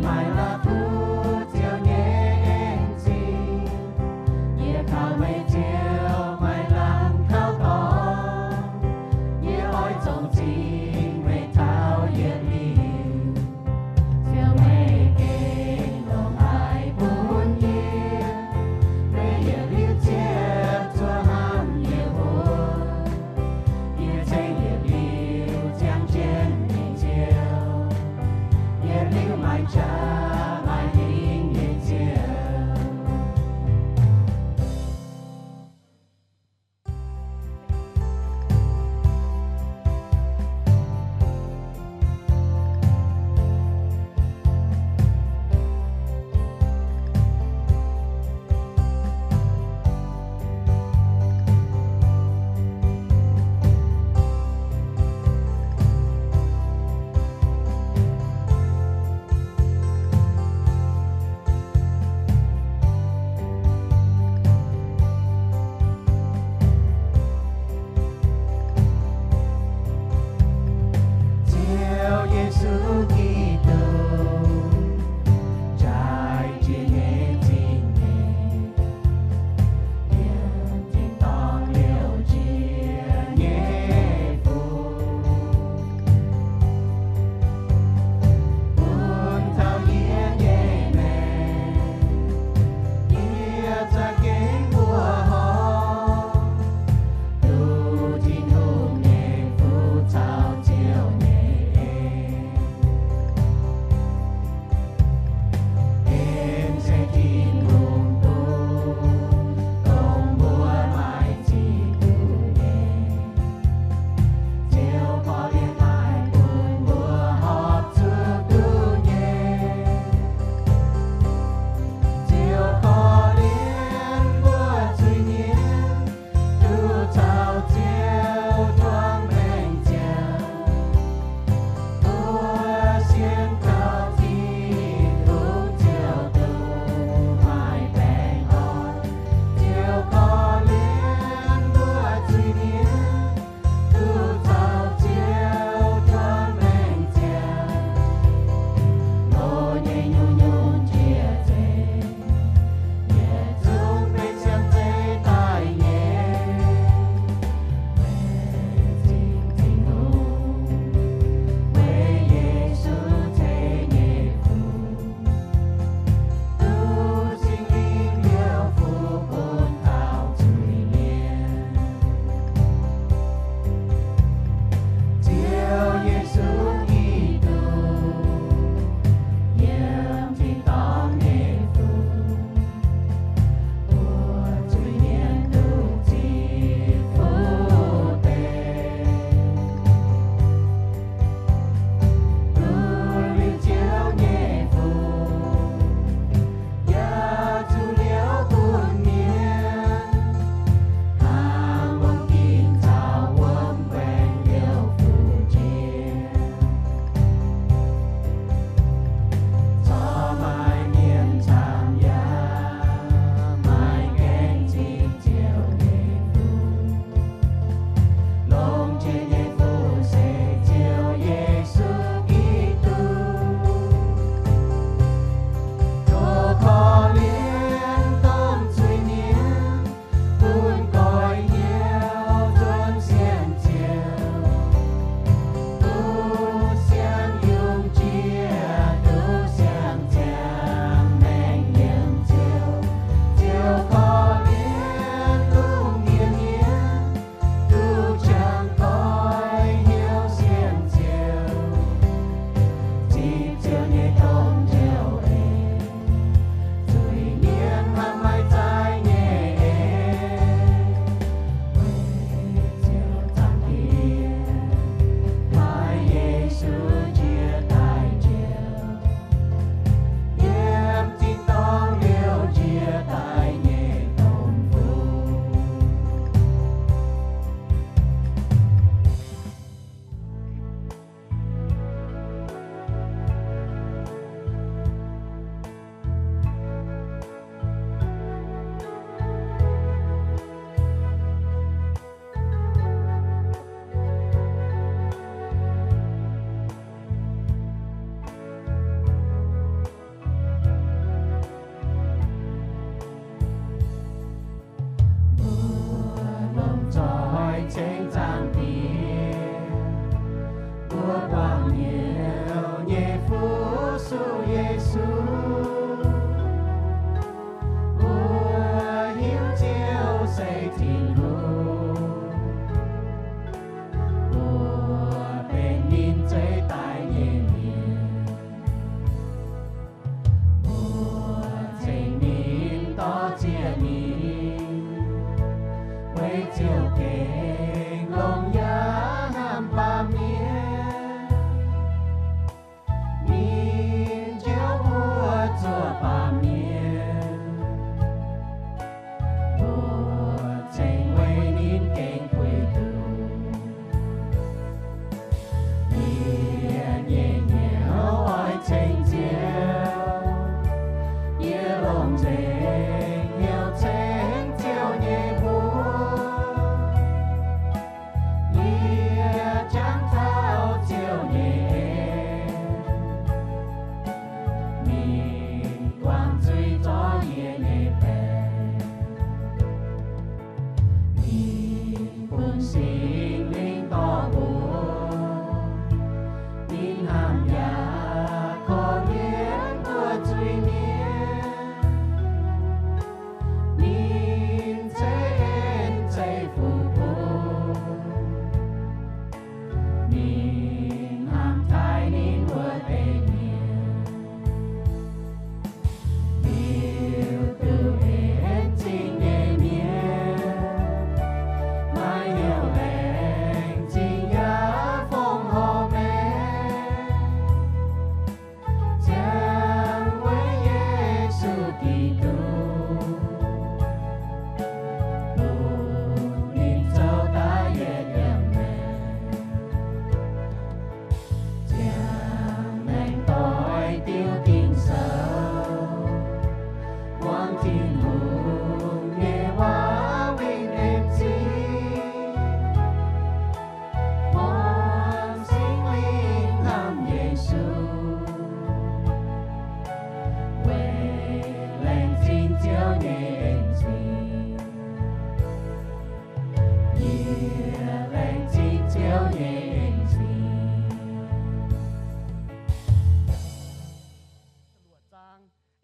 Maaih la'kuqv Ziouv nyei en-zingh, yie kaux meih Ziouv maaih lamh kaux dorngx. Yie oix zongh zingh meih taux yietc liuz. Ziouv, meih gengh longc haaix bun yie, meih yietc liuz ziepc zuoqv hnamv yie mbuo. Yie ceng yietc liuz ziangh jienv meih Ziouv. Yietc liuz maaih jaax maaih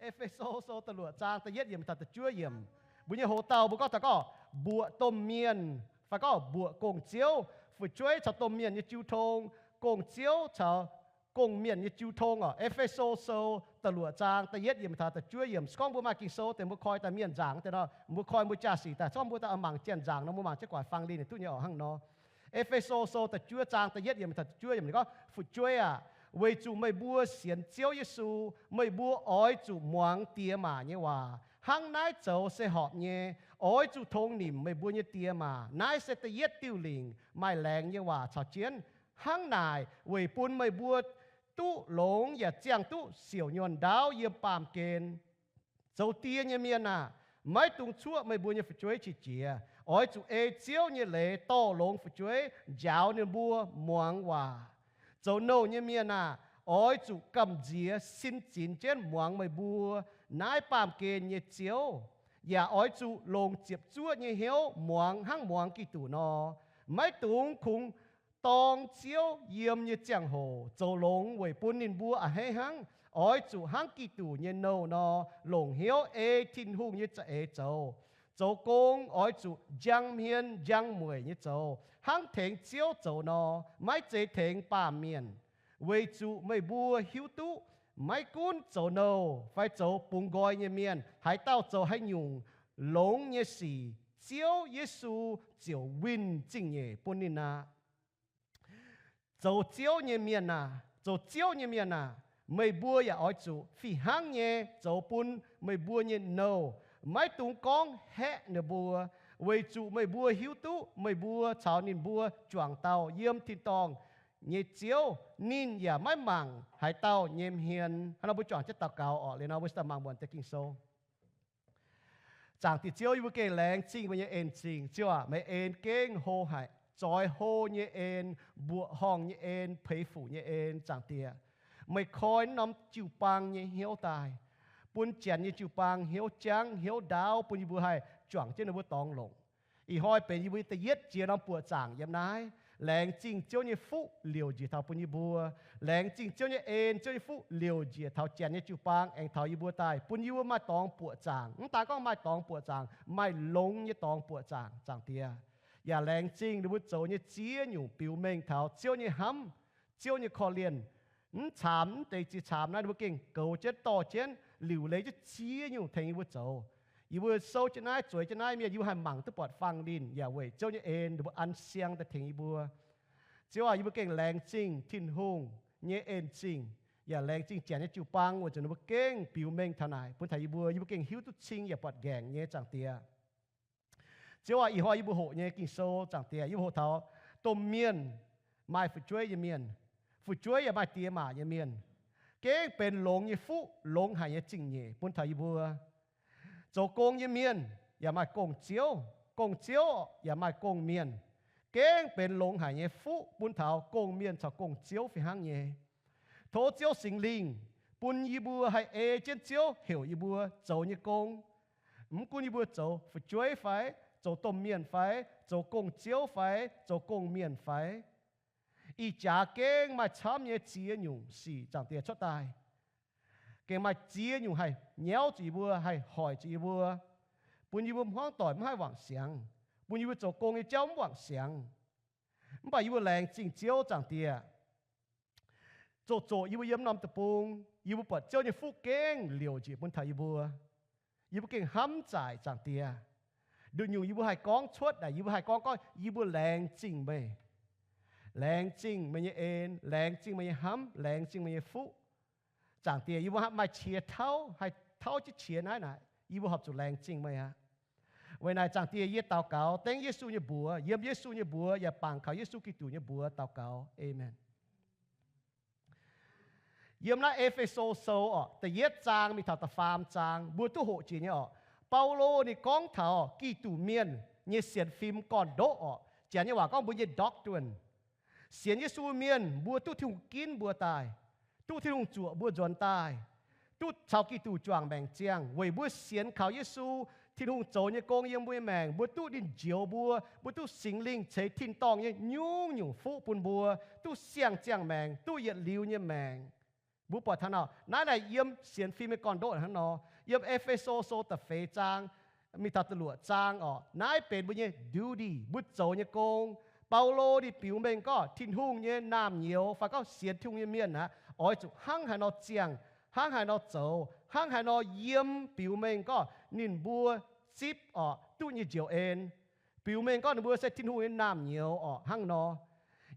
E^fe^so Sou da'luoqc zaang da'yietv yiemc taux da'juov yiemc. Mbuo nyei hoc-dauh mbuo gorngv taux gorngv mbuoqc domh mienh, fai gorngv mbuoqc gong-ziouv, fu'jueiv caux domh mienh nyei jiu tong, gong-ziouv caux gong-mienh nyei jiu tong oc. E^fe^so Sou da'luoqc zaang da'yietv yiemc taux da'juov yiemc. Se gorngv mbuo maaih Ging-Sou deix mbuo koi daaih mienh nzaangc deix nor, mbuo koi mbuo jaa-sic daaih, se gorngv mbuo daaih mangc janx nzaangc nor, mbuo mangc jienv guaix fang linh duqv nyei oc hnangv nor. E^fe^so Sou da'juov zaang da'yietv yiemc taux da'juov yiemc gorngv, fu'jueiv aah, weic zuqc meih mbuo sienx Ziouv Yesu, meih mbuo oix zuqc muangx diex maac nyei waac. Hnangv naaiv zoux se horpc nyei. Oix zuqc tongx nimc meih mbuo nyei diex maac. Naaiv se da'yietv diuh lingc maaih laengz nyei waac caux jienv. Hnangv naaic weic bun meih mbuo duqv longx yaac ziangh duqv siouc nyuonh ndaauv yiem baamh gen. Zoux die nyei mienh aah, maiv dungx cuoqv meih mbuo nyei fu'jueiv qiex jiez. Oix zuqc ei Ziouv nyei leiz dorh longx fu'jueiv, njaaux ninh mbuo muangx waac. Zoux nouh nyei mienh aah, oix zuqc gamh nziex sin zinx jienv muangx meih mbuo naaiv baamh gen nyei Ziouv, yaac oix zuqc longc ziepc zuoqv nyei hnyouv muangx hnangv muangx Giduc nor. Maiv dungx kungx dorng Ziouv yiem nyei ziangh hoc zoux longx weic bun ninh mbuo a'hneiv hnangv. Oix zuqc hnangv Giduc nyei nouh nor, longc hnyouv ei Tin-Hungh nyei za'eix zoux. Zoux gong oix zuqc njang hmien njang mueic nyei zoux, hnangv tengx Ziouv zoux nor, maiv zeiz tengx baamh mienh. Weic zuqc meih mbuo hiuv duqv maiv gunv zoux nouh fai zoux bungx nqoi nyei mienh, haaix dauh zoux haaix nyungc longx nyei sic, Ziouv Yesu ziouc winh zingh nyeic bun ninh aqv. Zoux Ziouv nyei mienh aah, zoux Ziouv nyei mienh aah, meih mbuo yaac oix zuqc fih hnangv nyei zoux bun meih mbuo nyei nouh. Maiv dungx gorngv haeqv ninh mbuo, weic zuqc meih mbuo hiuv duqv meih mbuo caux ninh mbuo juangc dauh yiem tin-dorngh nyei Ziouv, ninh yaac maiv mangc haaix dauh nyei hmien. Hnangv nor mbuo juangc jienv daux gaux oc. Liuz nor mbuo se daaih mangc muonc deix Ging-Sou. Zaangc Diex Ziouv, yie mbuo gengh laengz zingh meih nyei en-zingh. Ziouv aac, meih en gengh hlo haic, zoix hlo nyei en, mbuoqc horngh nyei en, peix fuc nyei en. Zaangc Diex, meih koi norm jiu-baang nyei hnyouv daaih, bun janx nyei jiu-baang hnyouv jangv hnyouv ndaauv, bun yie mbuo haih juangc jienv ninh mbuo dorngx longc. Ih hnoi benx yie mbuo da'yietv jiex norm buoqc zaangc yiem naaiv. Laengz zingh Ziouv nyei fuqv liouc njiec taux bun yie mbuo. Laengz zingh Ziouv nyei en, Ziouv nyei fuqv liouc njiec taux janx nyei jiu-baang aengx taux yie mbuo daaih, bun yie mbuo maaih dorngx buoqc zaangc. Mv daan gorngv maaih dorngx buoqc zaangc, maaih longx nyei dorngx buoqc zaangc, Zaangc Diex. Yaac laengz zingh ninh mbuo zoux nyei ziex nyungc biux mengh taux Ziouv nyei hnamv, Ziouv nyei korv-lienh. Mv caamx mv deix ziex caamx naaiv ninh mbuo gengh goux jienv dorh jienv liuc leiz jienv ziex nyungc tengx yie mbuo zoux. Yie mbuo souv jienv naaiv, zueiz jienv naaiv mienh, yie mbuo haih mangc duqv buatc fang linh, yaac weic Ziouv nyei en ninh mbuo an siang daaih tengx yie mbuo. Ziouv aac, yie mbuo gengh laengz zingh Tin-Hungh nyei en-zingh, yaac laengz zingh janx nyei jiu-baang weic zuqc ninh mbuo gengh biux mengh taux naaic bun taux yie mbuo. Yie mbuo gengh hiuv duqv cing yaac buatc nqaengc nyei, Zaangc Diex. Ziouv aac, ih hnoi yie mbuo hoqc nyei Ging-Sou, Zaangc Diex, yie mbuo hoqc taux domh mienh, maaih fu'jueiv nyei mienh, fu'jueiv yaac maaih diex maac nyei mienh, gengh benx longx nyei fuqv, longx haic nyei zingh nyeic bun taux yie mbuo. Zoux gong nyei mienh yaac maaih gong-ziouv, gong-ziouv yaac maaih gong-mienh, gengh benx longx haic nyei fuqv bun taux gong-mienh caux gong-ziouv fih hnangv nyei. Tov Ziouv Singx Lingh bun yie mbuo haih ei jienv Ziouv heuc yie mbuo zoux nyei gong. Mv gunv yie mbuo zoux fu'jueiv fai, zoux domh mienh fai, zoux gong-ziouv fai, zoux gong-mienh fai, ih jaax gengh maaih camv nyei ziex nyungc sic, Zaangc Diex, cuotv daaih. Gengh maaih ziex nyungc haih nyauv zuqc yie mbuo, haih hoic zuqc yie mbuo, bun yie mbuo hmuangv doic mv haih wangc siangx, bun yie mbuo zoux gong nyei jauv mv wangc siangx. Mv baac yie mbuo laengz zingh Ziouv, Zaangc Diex. Zoqc zoqc yie mbuo yiem norm deic-bung, yie mbuo buatc Ziouv nyei fuqv gengh liouc njiec bun taux yie mbuo. Yie mbuo gengh hnamv zaaic, Zaangc Diex. Nduqc nyungc yie mbuo haih gorngv cuotv naaic, yie mbuo haih gorngv gorngv yie mbuo laengz zingh meih. Laengz zingh meih nyei en, laengz zingh meih nyei hnamv, laengz zingh meih nyei fuqv. Zaangc Diex, yie mbuo maaih qiex tauv, haih tauv jienv qiex naaiv naaic, yie mbuo horpc zuqc laengz zingh meih aqv. Weic naaic, Zaangc Diex, yie daux gaux dengv Yesu nyei mbuox, yiem Yesu nyei mbuox yaac bangc kaux Yesu Giduc nyei mbuox daux gaux. Aamen. Yiem naaiv E^fe^so Sou oc, da'yietv zaang mingh taux da'faam zaang, mbuo duqv hoqc jiex nyei oc. Baulo ninh gorngv taux Giduc mienh nyei sienx fim gorn-ndoqv oc. Janx nyei waac gorngv mbuo nyei doctrine. Sienx Yesu mienh mbuo duqv Tin-Hungh ginv mbuo daaih, duqv Tin-Hungh zuoqc mbuo nzuonx daaih, duqv caux Giduc juangc maengc ziangh weic mbuo sienx kaux Yesu, Tin-Hungh zoux nyei gong yiem mbuo nyei maengc, mbuo duqv ninh njoux mbuo, mbuo duqv Singx Lingh ceix tin-dorngh nyei nyungc-nyungc fuqv bun mbuo, duqv siang-ziangh maengc, duqv yietc liuz nyei maengc. Mbuo buatc taux nor, naaiv naaic yiem sienx fim nyei gorn-ndoqv hnangv nor. Yiem E^fe^so Sou da'feix zaang mingh taux da'luoqc zaang orqc, naaiv benx mbuo nyei duty, mbuo zoux nyei gong. Baulo ninh biux mengh gorngv Tin-Hungh nyei naamh nyouz fai gorngv sienx Tin-Hungh nyei mienh aqv, oix zuqc hnangv haaix nor ziangh, hnangv haaix nor zoux, hnangv haaix nor yiem, biux mengh gorngv ninh mbuo zipv orqc duqv nyei njoux en, biux mengh gorngv ninh mbuo se Tin-Hungh nyei naamh nyouz orqc hnangv nor.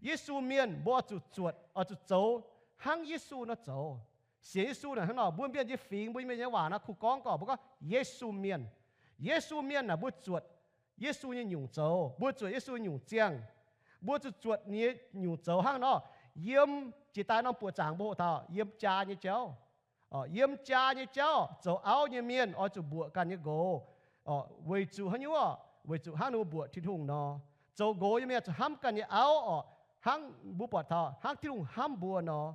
Yesu mienh mbuo oix zuqc zuotc, oix zuqc zoux hnangv Yesu nor zoux. Sienx Yesu naaic hnangv nor, mbuo mienh nyei fingx, mbuo mienh nyei waac nor kuh gorngv gorqv mbuo gorngv Yesu mienh. Yesu mienh naaic mbuo zuotc Yesu nyei nyungc zoux, mbuo zuotc Yesu nyei nyungc ziangh. Mbuo zuqc zuotc ninh nyei nyungc zoux hnangv nor, yiem jiex daaih norm buoqc zaangc mbuo hoqc taux yiem jaa nyei jauv. Yiem jaa nyei jauv zoux auv nyei mienh oix zuqc mbuoqc ganh nyei nqox, weic zuqc haaix nyungc orqc? Weic zuqc hnangv ninh mbuo mbuoqc Tin-Hungh nor. Zoux nqox nyei mienh zuqc hnamv ganh nyei auv orqc, hnangv mbuo buatc taux hnangv Tin-Hungh hnamv mbuo nor.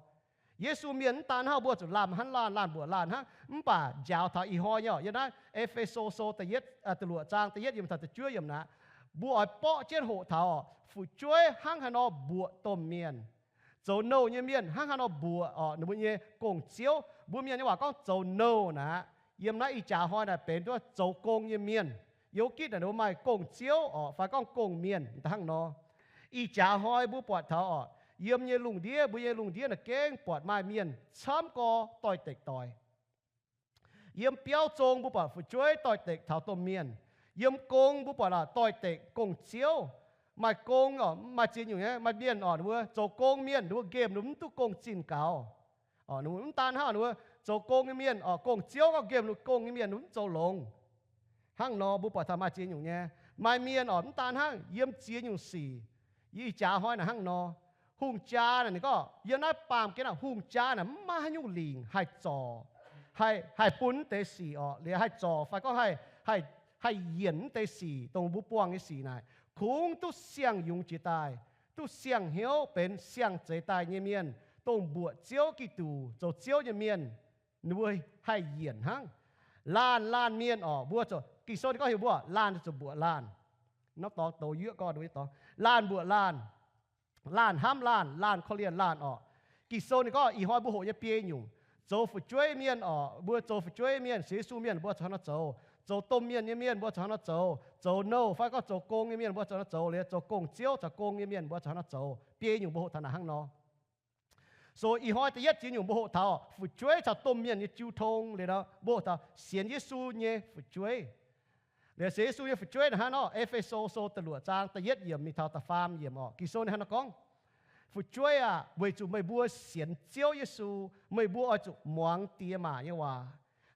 Yesu mienh mv daan hnangv, mbuo zuqc lamh hnangv laanh, laanh mbuoqc laanh hnangv, mv baac njaaux taux ih hnoi nyei orqc, yiem naaiv E^fe^so Sou da'yietv, da'luoqc zaang da'yietv yiem taux da'juov yiemc naaic, mbuo oix borqv jienv hoqc taux orqc, fu'jueiv hnangv haaix nor mbuoqc domh mienh. Zoux nouh nyei mienh hnangv haaix nor mbuoqc orqc ninh mbuo nyei gong-ziouv. Mbuo mienh nyei waac gorngv zoux nouh naaic, yiem naaiv ih jaax hnoi naaic benx duqv zoux gong nyei mienh. Yiem wuov gitv naaic ninh mbuo maaih gong-ziouv orqc fai gorngv gong-mienh daaih hnangv nor. Ih jaax hnoi mbuo buatc taux orqc, yiem nyei lungh ndiev, mbuo nyei lungh ndiev naaic gengh buatc maaih mienh camv gorx doix-dekc doic. Yiem biauv zong mbuo buatc fu'jueiv doix-dekc taux domh mienh. Yiem gong mbuo buatc doix-dekc gong-ziouv. Maaih gong orqc, maaih ziex nyungc nyei, maaih mienh orqc ninh mbuo zoux gong mienh, ninh mbuo nqemh ninh mbuo mv duqv gong zinh gaux. Ninh mbuo mv daan hnangv ninh mbuo zoux gong nyei mienh orqc, gong-ziouv gorngv nqemh ninh mbuo gong nyei mienh ninh mbuo mv zoux longx. Hnangv nor mbuo buatc taux maaih ziex nyungc nyei. Maaih mienh orqc mv daan hnangv, yiem ziex nyungc sic. Yie ih jaax hnoi naaic hnangv nor. Hungh jaa naaic ninh gorngv yiem naaiv baamh gen naaic, hungh jaa naaic mv maaih haaix nyungc lingc haih zorc, haih, haih bun mv deix sic orqc, liuz haih zorc fai gorngv haih, haih yienc mv deix sic dongh mbuo buangh nyei sic naaic, kungx duqv siang-yungz jiex daaih, duqv siang-hnyouv benx siang-zeix daaih nyei mienh, dongh mbuoqc Ziouv Giduc zoux Ziouv nyei mienh, ninh mbuo haih yienc hnangv. Laanh laanh mienh orqc, mbuo zuqc, Ging-Sou ninh gorngv heuc mbuo laanh zuqc mbuoqc laanh. Norm dorngx douz yuoqv gorn, laanh mbuoqc laanh, laanh hnamv laanh, laanh korv-lienh laanh orqc. Ging-Sou ninh gorngv ih hnoi mbuo hoqc nyei biei nyungc, zoux fu'jueiv mienh orqc, mbuo zoux fu'jueiv mienh, sienx Yesu mienh mbuo zuqc hnangv nor zoux. Zoux domh mienh nyei mienh mbuo zuqc hnangv nor zoux. Zoux nouh fai gorngv zoux gong nyei mienh mbuo zuqc hnangv nor zoux. Liuz zoux gong-ziouv caux gong nyei mienh mbuo zuqc hnangv nor zoux. Biei nyungc mbuo hoqc taux naaic hnangv nor. So ih hnoi da'yietv ziex nyungc mbuo hoqc taux fu'jueiv caux domh mienh nyei jiu tong. Liuz nor mbuo hoqc taux sienx Yesu nyei fu'jueiv. Liuz sienx Yesu nyei fu'jueiv naaic hnangv nor, E^fe^so Sou da'luoqc zaang da'yietv yiemc mingh taux da'faam yiemc orqc, Ging-Sou ninh hnangv nor gorngv, fu'jueiv aah, weic zuqc meih mbuo sienx Ziouv Yesu, meih mbuo oix zuqc muangx diex maac nyei waac.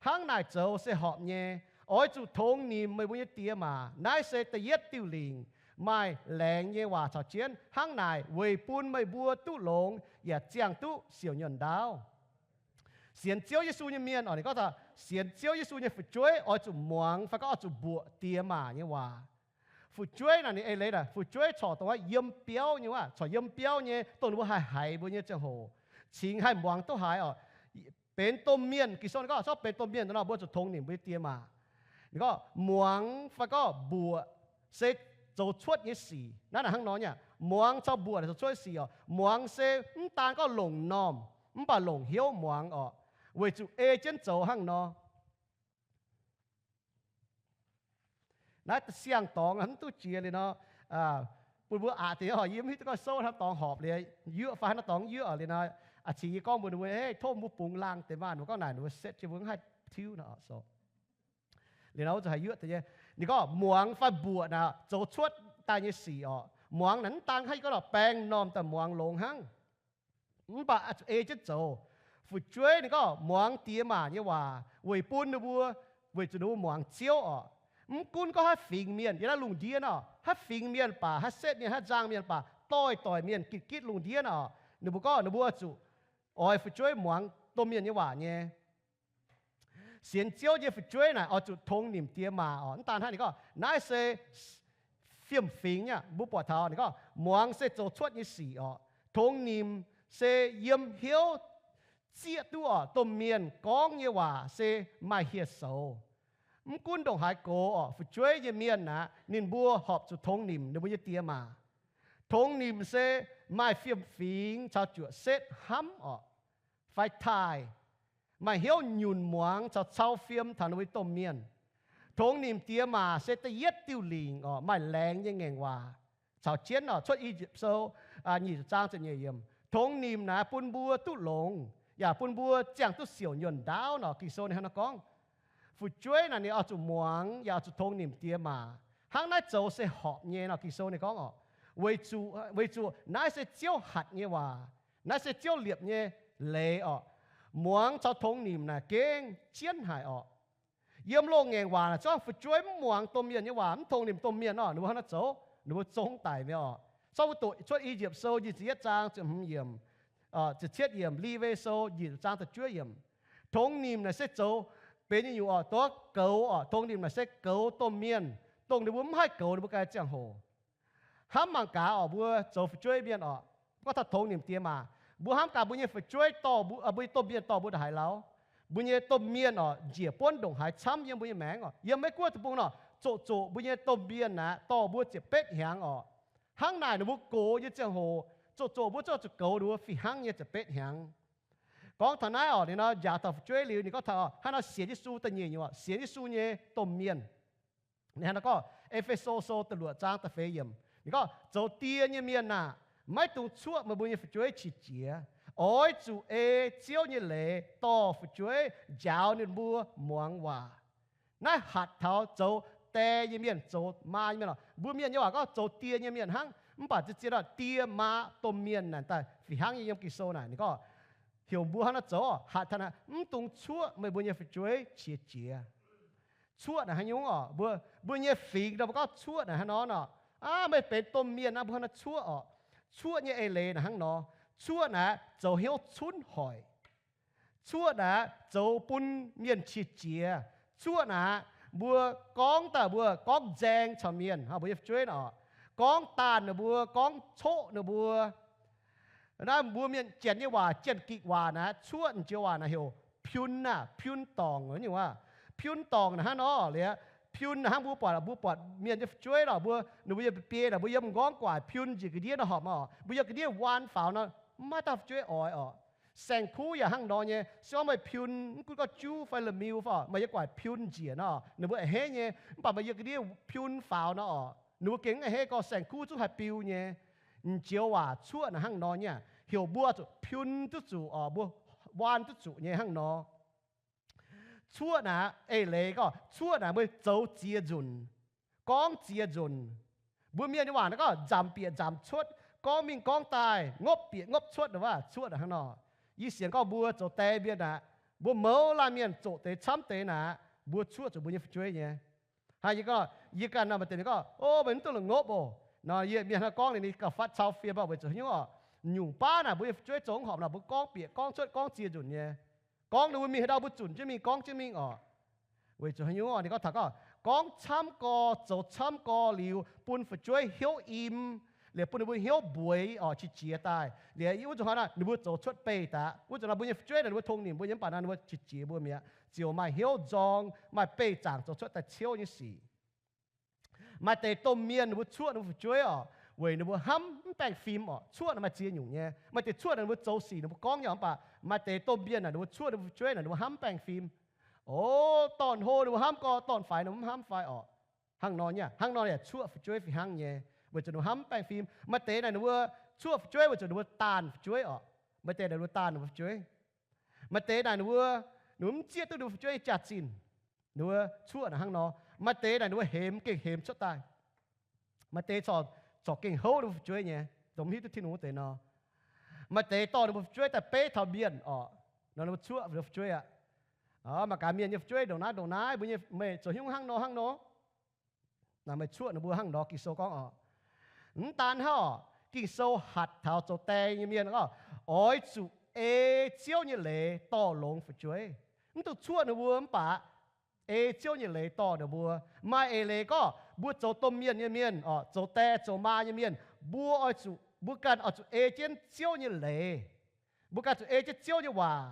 Hnangv naaic zoux se horpc nyei. Oix zuqc tongx nimc meih mbuo nyei diex maac. Naaiv se da'yietv diuh lingc, maaih laengz nyei waac caux jienv. Hnangv naaic weic bun meih mbuo duqv longx yaac ziangh duqv siouc nyuonh ndaauv. Sienx Ziouv Yesu nyei mienh orqc, ninh gorngv taux sienx Ziouv Yesu nyei fu'jueiv oix zuqc muangx fai gorngv oix zuqc mbuoqc diex maac nyei waac. Fu'jueiv naaic ninh eix leiz naaic, fu'jueiv corc dongh wuov yiem biauv nyei wuov, corc yiem biauv nyei, dongh ninh mbuo haih haiz mbuo nyei ziangh hoc, cingx haih muangx duqv haiz orqc. Benx domh mienh, Ging-Sou ninh gorngv corc benx domh mienh daaih nor, mbuo zuqc tongx nimc mbuo nyei diex maac. Ninh gorngv muangx fai gorngv mbuoqc se zoux cuotv nyei sic. Naaiv naaic hnangv nor nyei, muangx caux mbuoqc naaic zoux cuotv sic orqc. Muangx se mv daan gorngv longc m'normh, mv baac longc hnyouv muangx orqc, weic zuqc ei jienv zoux hnangv nor. Naaiv siang-dorngx mv duqv jiex liuz nor, bun mbuo aqc deix, yie mv hiuv duqv gorngv souv haaix norm dorngx horpc liuz yuoqv fai haaix norm dorngx yuoqv liuz nor, aqc cingx yie gorngv mbuox ninh mbuo, Hei, tov mbuo bungx laangh deix maah! Ninh mbuo gorngv naaic, ninh mbuo setv jienv mbuo mv haih tiuv nor. So liuz nor wuov zuqc haih yuoqv deix nyei. Ninh gorngv muangx fai mbuoqc naaic zoux cuotv daaih nyei sic orqc. Muangx naaic mv daan hnangv yie gorngv lorqc, baeng m'normh daaih muangx longx hnangv, mv baac zuqc ei jienv zoux. Fu'jueiv ninh gorngv muangx diex maac nyei waac weic bun ninh mbuo, weic zuqc ninh mbuo muangx Ziouv orqc. Mv gunv gorngv haaix fingx mienh yiem naaiv lungh ndiev nor, haaix fingx mienh baac, haaix setv mienh, haaix nzangh mienh baac, doix-doic mienh, gitv-gitv lungh ndiev nor, ninh mbuo gorngv ninh mbuo zuqc oix fu'jueiv muangx domh mienh nyei waac nyei. Sienx Ziouv nyei fu'jueiv naaic oix zuqc tongx nimc diex maac orqc. Mv daan hnangv, ninh gorngv naaiv se fiem-fingx nyei. Mbuo buatc taux ninh gorngv muangx se zoux cuotv nyei sic orqc. Tongx nimc se yiem hnyouv zieqv duqv orqc domh mienh gorngv nyei waac se maaih hieh soux. Mv gunv ndongc haaix gox orqc, fu'jueiv nyei mienh aqv, ninh mbuo horpc zuqc tongx nimc ninh mbuo nyei diex maac. Tongx nimc se maaih fiem-fingx caux juoqc setv hnamv orqc. fai taaih, maaih hnyouv nyunc muangx caux cau fiem taux ninh mbuo nyei domh mienh. Tongx nimc diex maac se da'yietv diuh lingc orqc, maaih laengz nyei ngaengc waac caux jienv orqc. Cuotv I^yipv Sou nyic ziepc zaang ziepc nyeic yiemc, tongx nimc naaic bun mbuo duqv longx, yaac bun mbuo ziangh duqv siouc nyuonh ndaauv nor. Ging-Sou ninh hnangv naaiv gorngv, fu'jueiv naaic ninh oix zuqc muangx yaac oix zuqc tongx nimc diex maac. Hnangv naaiv zoux se horpc nyei nor. Ging-Sou ninh gorngv orqc, weic zuqc naaiv se Ziouv hatc nyei waac, naaiv se Ziouv liepc nyei leiz orqc. Muangx caux tongx nimc naaic gengh jienv haic orqc. Yiem loz-ngaengc waac naaic zorqv fu'jueiv mv muangx domh mienh nyei waac, mv tongx nimc domh mienh orqc, ninh mbuo hnangv naaiv zoux, ninh mbuo zong daic mi'aqv orqc. Zorqv mbuo doqc cuotv I^yipv Sou nyic ziepc yietv zaang ziepc hmz yiemc, ziepc cietv yiemc, Lewi Sou nyic ziepc zaang ziepc juov yiemc. Tongx nimc naaic se zoux benx nyei nyungc orqc, doqc goux orqc. Tongx nimc naaic se goux domh mienh, dongh ninh mbuo mv haih goux ninh mbuo ganh ziangh hoc. Hnamv mangc gaax orqc, mbuo zoux fu'jueiv mienh orqc, gorngv taux tongx nimc diex maac, mbuo hnamv gaax mbuo nyei fu'jueiv dorh mbuo, mbuo nyei domh mienh dorh mbuo ndongc haaix lauh? Mbuo nyei domh mienh orqc, njiec buonv ndongc haaix camv yiem mbuo nyei maengc orqc. Yiem Meiv Guoqv deic-bung nor, zoqc zoqc mbuo nyei domh mienh naaic dorh mbuo ziepc betv hnyangx orqc. Hnangv naaic ninh mbuo gox nyei ziangh hoc, zoqc zoqc mbuo zuqc goux ninh mbuo fih hnangv nyei ziepc betv hnyangx. Gorngv taux naaiv orqc, ninh nor njaaux taux fu'jueiv liuz, ninh gorngv taux hnangv nor sienx Yesu da'nyeic nyungc orqc, sienx Yesu nyei domh mienh. Ninh hnangv nor gorngv, E^fe^so Sou da'luoqc zaang da'feix yiemc, ninh gorngv, zoux die nyei mienh aah! Maiv dungx cuoqv meih mbuo nyei fu'jueiv qiex jiez. Oix zuqc ei Ziouv nyei leiz dorh fu'jueiv, njaaux ninh mbuo muangx waac. Naaiv hatc taux zoux die nyei mienh, zoux maa nyei mienh oc. Mbuo mienh nyei waac gorngv zoux die nyei mienh hnangv, mv baac zien-zien orqc, die, maa, domh mienh naaic daaih fih hnangv nyei. Yiem Ging-Sou naaic ninh gorngv, heuc mbuo hnangv naaiv zoux, hatc taux naaic, mv dungx cuoqv meih mbuo nyei fu'jueiv qiex jiez. Cuoqv naaic hnangv nyungc orqc, mbuo, mbuo nyei fingx nor mbuo gorngv cuoqv naaic hnangv nor orqc. Aav, meih benx domh mienh naaiv, mbuo hnangv naaiv cuoqv orqc. Cuoqv nyei eix leiz naaic hnangv nor, cuoqv naaic zoux hnyouv cunv hoic. Cuoqv naaic zoux bun mienh qiex jiez. Cuoqv naaic mbuo gorngv daaih mbuo gorngv nzaeng caux mienh, mbuo nyei fu'jueiv nor orqc, gorngv daanh ninh mbuo, gorngv coqv ninh mbuo. Naaiv mbuo mienh janx nyei waac, Janx-Gikc waac naaic, cuoqv naaic joux waac naaic heuc piun aah, piun dorngc nyungc aav. Piun dorngc naaic hnangv nor liuz, piun naaic hnangv mbuo buatc, mbuo buatc mienh nyei fu'jueiv nor, mbuo, ninh mbuo yiem biei naaic, mbuo yiem m'nqorngv guaic piun njiec ga'ndiev nor horpc orqc, mbuo yiem ga'ndiev waan faaux nor, mv maaih dauh fu'jueiv oix orqc. Saeng-kuv yaac hnangv nor nyei, se gorngv meih piun mv gunv gorngv juv fai la'miu fai orqc, meih yiem guaic piun njiec nor, ninh mbuo a'hneiv nyei, mv baac meih yiem ga'ndiev piun faaux nor orqc, ninh mbuo gengh mv a'hneiv, gorngv saeng-kuv zungv haih biu nyei. M'njoux waac cuoqv naaic hnangv nor nyei, heuc mbuo zuqc piun duqv zuqc orqc, mbuo waan duqv zuqc nyei hnangv nor. Cuoqv naaic eix leiz gorngv cuoqv naaic mbuo zoux ziex nzunc, gorngv ziex nzunc. Mbuo mienh nyei waac naaic gorngv nzamc bieqc nzamc cuotv, gorngv mingh gorngv daaih, ngopv bieqc ngopv cuotv, cuoqv naaic hnangv nor. Yie sienx gorngv mbuo zoux die mienh naaic, mbuo mouz laanh mienh zoqc deix camv deix naaic, mbuo cuoqv zuqc mbuo nyei fu'jueiv nyei. Hnangv yie gorngv, yie ganh nor maaih deix mienh gorngv, O, meih mv dungx la'ngopv oc. Nor yie mienh hnangv gorngv ninh gauh fatv cau fiem, weic zuqc haaix nyungc orqc? Nyungc baav naaic mbuo nyei fu'jueiv zoux mv horpc nor, mbuo gorngv bieqc gorngv cuotv, gorngv ziex nzunc nyei. Gorngv ninh mbuo mingh haaix ndau mbuo zunc jienv mingh, gorngv jienv mingh orqc. Weic zuqc haaix nyungc orqc? Ninh gorngv taux gorngv, gorngv camv gorx, zoux camv gorx liuz, bun fu'jueiv hnyouv im, liuz bun ninh mbuo hnyouv mbueiz orqc, qiex jiez daaih. Liuz wuov zuqc hnangv naaic ninh mbuo zoux cuotv beih daaih. Wuov zuqc naaic mbuo nyei fu'jueiv naaic ninh mbuo tongx nimc mbuo nyei, mv baac naaic ninh mbuo qiex jiez mbuo mi'aqv, ziouc maaih hnyouv nzorng, maaih beih zaangc zoux cuotv daaih ciouv nyei sic. Maaih deix domh mienh ninh mbuo cuoqv ninh mbuo fu'jueiv orqc, weic ninh mbuo hnamv mv baengh fim orqc. Cuoqv naaic maaih ziex nyungc nyei. Maaih deix cuoqv naaic ninh mbuo zoux sic ninh mbuo gorngv nyei, mv baac maaih deix domh mienh naaic ninh mbuo cuoqv ninh mbuo fu'jueiv naaic ninh mbuo hnamv mv baengh fim. O, dorn-hlo ninh mbuo hnamv gorx, dorn-faix ninh mbuo mv hnamv fai orqc. Hnangv nor nyei, hnangv nor yaac cuoqv fu'jueiv fih hnangv nyei, weic zuqc ninh mbuo hnamv mv baengh fim. Maaih deix naaic ninh mbuo cuoqv fu'jueiv weic zuqc ninh mbuo daanh fu'jueiv orqc. Maaih deix naaic ninh mbuo daanh ninh mbuo fu'jueiv. Maaih deix naaic ninh mbuo, ninh mbuo mv zieqv duqv ninh mbuo fu'jueiv nyei jaax-zinh. Ninh mbuo cuoqv naaic hnangv nor. Maaih deix naaic ninh mbuo hemx, gengh hemx cuotv daaih. Maaih deix corc, corc gengh houv ninh mbuo fu'jueiv nyei, dongh mv hiuv duqv Tin-Hungh wuov deix nor. Maaih deix dorh ninh mbuo fu'jueiv daaih beiv taux mienh orqc. Nor ninh mbuo cuoqv ninh mbuo fu'jueiv aqv. Mangc gaax mienh nyei fu'jueiv ndongc naaiv ndongc naaiv, mbuo nyei meih zoux hnyouv hnangv nor hnangv nor. Naaic meih cuoqv ninh mbuo hnangv nor, Ging-Sou gorngv orqc. Mv daan hnangv orqc, Ging-Sou hatc taux zoux die nyei mienh gorngv, oix zuqc ei Ziouv nyei leiz dorh longx fu'jueiv. Mv dungx cuoqv ninh mbuo mv baac ei Ziouv nyei leiz dorh ninh mbuo. Maaih eix leiz gorngv mbuo zoux domh mienh nyei mienh orqc, zoux die zoux maa nyei mienh, mbuo oix zuqc, mbuo ganh oix zuqc ei jienv Ziouv nyei leiz. Mbuo ganh zuqc ei jienv Ziouv nyei waac.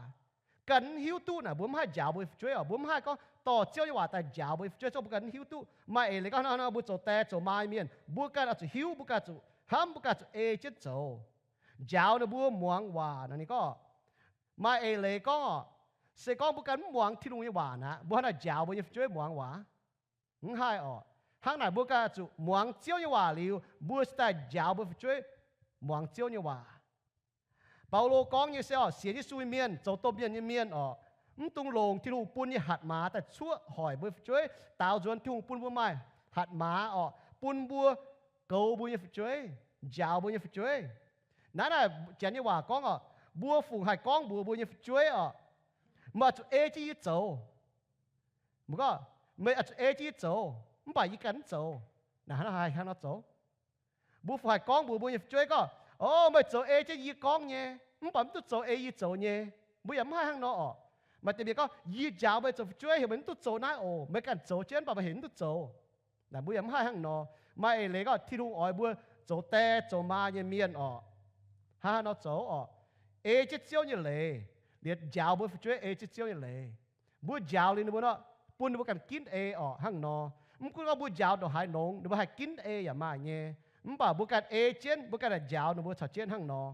Ganh mv hiuv duqv naaic mbuo mv haih njaaux mbuo nyei fu'jueiv orqc. Mbuo mv haih gorngv dorh Ziouv nyei waac daaih njaaux mbuo nyei fu'jueiv, zorqv mbuo ganh mv hiuv duqv. Maaih eix leiz gorngv hnangv nor, mbuo zoux die zoux maa nyei mienh, mbuo ganh oix zuqc hiuv, mbuo ganh zuqc hnamv, mbuo ganh zuqc ei jienv zoux. Njaaux ninh mbuo muangx waac naaic ninh gorngv, Maaih eix leiz gorngv orqc, se gorngv mbuo ganh mv muangx Tin-Hungh nyei waac naaic, mbuo hnangv naaic njaaux mbuo nyei fu'jueiv muangx waac? Mv haih orqc. Hnangv naaic mbuo ganh zuqc muangx Ziouv nyei waac liuz, mbuo cingx daaih njaaux mbuo fu'jueiv muangx Ziouv nyei waac. Baulo gorngv nyei se orqc, sienx Yesu nyei mienh, zoux domh mienh nyei mienh orqc, mv dungx longc Tin-Hungh bun nyei hatc maaz daaih cuoqv hoic mbuo fu'jueiv, daaux nzuonx Tin-Hungh bun mbuo maaih hatc maaz orqc, bun mbuo goux mbuo nyei fu'jueiv, njaaux mbuo nyei fu'jueiv. Naaiv naaic Janx nyei waac gorngv orqc, mbuo fungc haih gorngv mbuox mbuo nyei fu'jueiv orqc, meih oix zuqc ei jienv yie zoux. Mbuo gorngv, meih oix zuqc ei jienv yie zoux, mv baac yie ganh mv zoux. Naaiv hnangv haaix hnangv nor zoux? Mbuo fungc haih gorngv mbuox mbuo nyei fu'jueiv gorngv, o, meih zoux ei jienv yie gorngv nyei, mv baac mv duqv zoux ei yie zoux nyei. Mbuo yaac mv haih hnangv nor orqc. Maaih deix mienh gorngv, yie njaaux meih zoux fu'jueiv heuc meih mv duqv zoux naaiv oc, meih ganh zoux jienv, mv baac meih heuc mv duqv zoux. Naaic mbuo yaac mv haih hnangv nor. Maaih eix leiz gorngv Tin-Hungh oix mbuo zoux die zoux maa nyei mienh orqc, hnangv haaix nor zoux orqc? Ei jienv Ziouv nyei leiz, liemh njaaux mbuo fu'jueiv ei jienv Ziouv nyei leiz. Mbuo njaaux liuz ninh mbuo nor, bun ninh mbuo ganh ginv ei orqc, hnangv nor. Mv gunv gorngv mbuo njaaux ndongc haaix nongx, ninh mbuo haih ginv ei yaac maaih nyei. Mv baac mbuo ganh ei jienv, mbuo ganh njaaux ninh mbuo caux jienv hnangv nor.